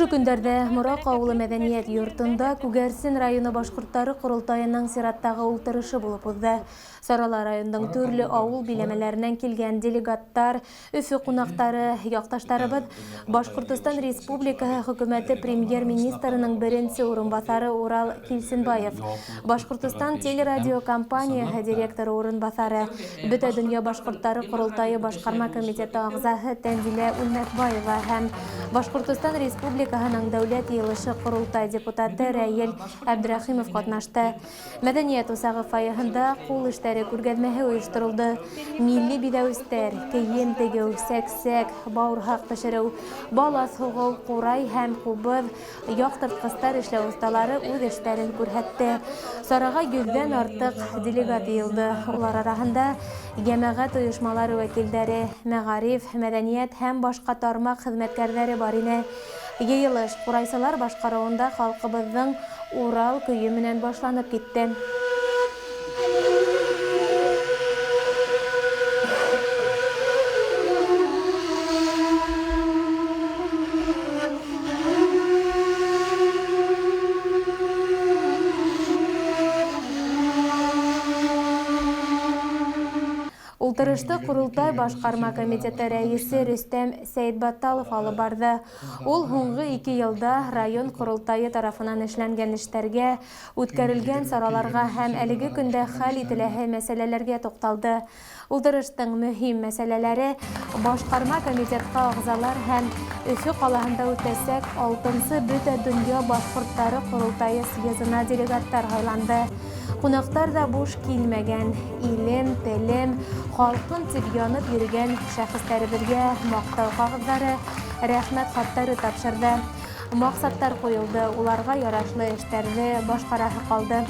Ошо көндәрҙә Мораҡ ауылы мәҙәниәт йортонда Күгәрсен районы башҡорттары ҡоролтайының сираттағы ултырышы булып уҙҙы. Сарала райондың төрлө ауыл биләмәләренән килгән делегаттар, Өфө ҡунаҡтары, яҡташтарыбыҙ Башҡортостан Республикаһы Хөкүмәте Премьер-министрының беренсе урынбаҫары Урал Килсенбаев, Башҡортостан телерадиокомпанияһы директоры урынбаҫары, Бөтә дөнья башҡорттары ҡоролтайы башҡарма комитеты ағзаһы Тәнзилә Үлмәкбаева һәм Башҡортостан Республикаһының Дәүләт Йыйылышы-Ҡоролтай депутаты Рәйел Әбдрәхимов ҡатнашты. Мәдәният усағы фойеһында кул эштәре күргәҙмәһе оешторолдо. Милли биҙәүестәр, кейем тегеү, сәксәк, бауырһаҡ пешереү, балаҫ һуғыу, ҡурай һәм ҡубыҙ, яктыртҡыстар эшләү оҫталары үҙ эштәрен күрһәтте. Сараға йөҙҙән артыҡ делегат йыйылды. Улар араһында йәмәғәт оешмалары вәкилдәре, мәгариф, мәдәният һәм башка тармаҡ хеҙмәткәрҙәре бар ине. Йыйылыш ҡурайсылар башҡарыуында халҡыбыҙҙың Урал көйө менән башланып китте. Ултырышты Ҡоролтай башҡарма комитеты рәйесе Рөстәм Сәетбатталов алып барҙы. Ул һуңғы ике елда район Ҡоролтайы тарафынан эшләнгән эштәргә, үткәрелгән сараларға һәм әлеге көндә хәл ителәһе мәсьәләләргә туҡталды. Ултырыштың мөһим мәсьәләләре башҡарма комитетҡа ағзалар һәм Өфө ҡалаһында үтәсәк алтынсы Бөтә донъя башҡорттары ҡоролтайы съезына делегаттар һайланды. Ҡунаҡтар ҙа буш килмәгән, илем, телем, халҡым тип янып йөрөгән шәхестәребеҙгә маҡтау ҡағыҙҙары, рәхмәт хаттары тапшырҙы. Маҡсаттар ҡуйылды, уларға ярашлы эштәрҙе башҡараһы ҡалды.